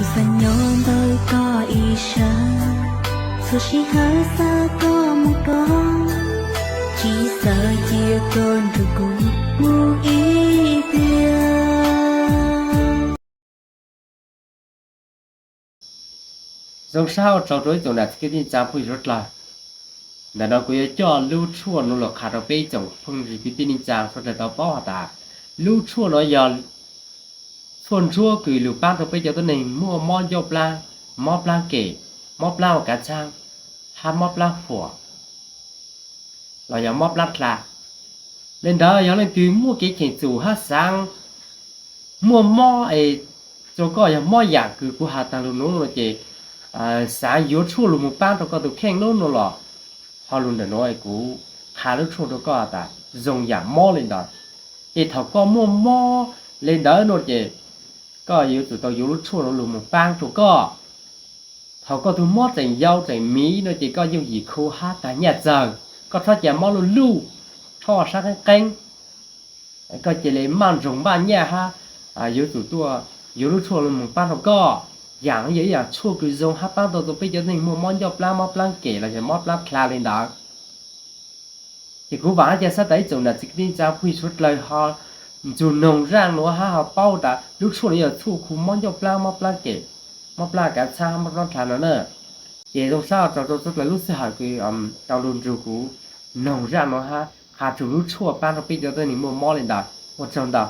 Xav nyob ntawm koj ib sab, txhua sij hawm xav koj mus koj, tsis xav cia koj nrog kuv mus ib pliag. Zoo sab ua tsaug rau ib tsoom niam txiv kwv tij neej tsa phooj ywg suav dlawg. Ntawm no kuv yuav coj lub tshuaj no los qha rau peb ib tsoom phooj ywg kwv tij neej tsa suav dlawg tau paub has tas, lub tshuaj no yog tshuaj ntsuab kws lug paab rau peb cov tuab neeg muaj mob ncauj plaab, mob plaab kem, mob plaab ua kav txhaab, hab mob plaab huam los yog mob plaab dlha. Le ntawd yog leej twg muaj kev cheem tsum hab xaav muaj mob es rua koj yog mob yam kws kuv has taag lug nuav no ces, xaav yuav tshuaj lug moog paab rua koj tug kheej lub nuav los, ho lug ntawm nuav kuv qha lub tshuaj rua koj tas zoo yam mob le ntawd. Ces thaum koj muaj mob le ntawd no ces koj yuav tsum tau yuav lub tshuaj nuav lug moog paab rua koj. Thaum koj tug mob tseem yau tseem miv no ces koj yooj yim khu hab taag nyaj txawg, koj rhob ca mob luj luj, rhob sab qeeb qeeb, koj ca le maj nroog npaj nyaj hab yuav tsum tuaj yuav lub tshuaj lug moog paab rua koj. Yaam yog ib yaam tshuaj kws zoo hab paab tau rua peb cov neeg muaj mob ncauj plaab, mob plaab kem los yog mob plaab dlha le ntawd. Ces kuv vaam hab ca xaav tas ib tsoom nam txiv kwv tij neej tsa phooj ywg suav dlawg ho nrug noog zaaj nuav hab ho paub tas lub tshuaj nuav yog tshuaj khu mob ncauj plaab, mob plaab kem, mob plaab kav txhaab, mob plaab dlha no na. Ces zoo sab ua tsaug rua suav dlawg lub sij hawm kws tau lug nrug kuv noog zaaj nuav hab qha txug lub tshuaj paab rua peb cov tuab neeg muaj mob le ntawd. Ua tsaug ntau.